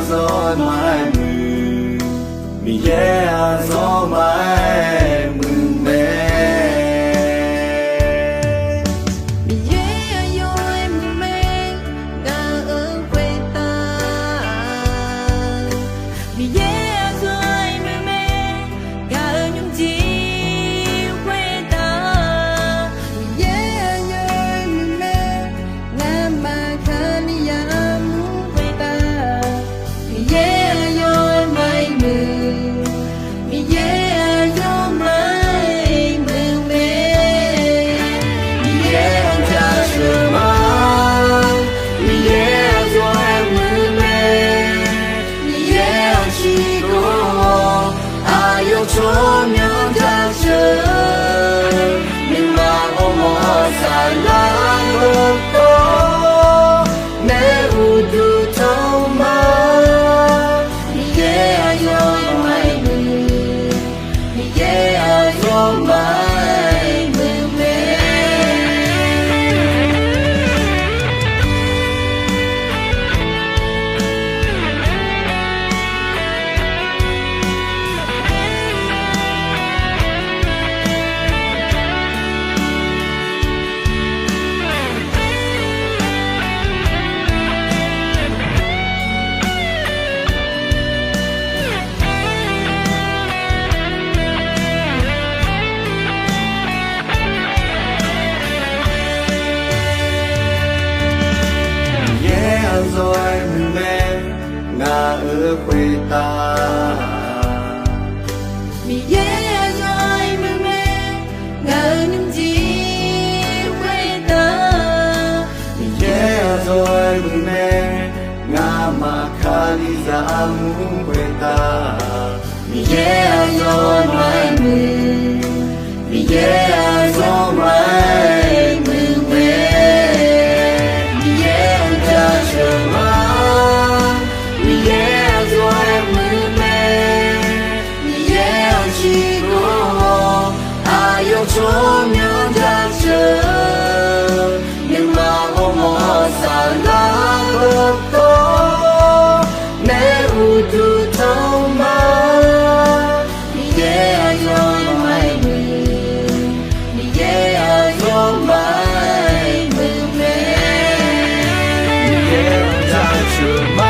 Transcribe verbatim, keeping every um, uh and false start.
zawr-aer maqaer muiq, Miqyaer-aq zawr maqaer muiq mae. Miqyaer aqyawf-aer muiq mae, ngaq-euq khoertav. Miqyaer aqyawf-aer muiq mae, ngaq-euq nymrjir khoertav. Miqyaer aqyawf-aer muiq mae, ngamaf Kalizaq armur khoertav. Miqyaer aqyawf-aer maqaer muiq, Miqyaer aqyawf maqaer muiq mae. Miqyaer-anr jaceuq ma, Miqyaer aqyawf-aer muiq mae. Miqyaer-anr ciqgor-awr, aqyawf tsawrmyanr jaceuq. Nuima ghawrmawr saflar-eu dawq, naeq uqduq tanq ma. Miqyaer aqyawf maqaer muiq, Miqyaer aqyawf maqaer muiq mae. Miqyaer aqyawf-aer muiq mae, ngaq-euq khoertav. Miqyaer aqyawf-aer muiq mae, ngaq-euq nymrjir khoertav. Miqyaer aqyawf-aer muiq mae, ngamaf Kalizaq armur khoertav. Miqyaer aqyawf maqaer muiq, Miqyaer aqyawf maqaer muiq mae. Miqyaer-anr jaceuq ma, Miqyaer aqyawf-aer muiq mae. Miqyaer-anr ciqgor-awr, aqyawf tsawrmyanr jaceuq. Nuima ghawrmawr saflar-eu dawq, naeq uqduq tanq ma. Miqyaer aqyawf maqaer muiq, Miqyaer aqyawf maqaer muiq mae. Miqyaer-anr jaceuq ma.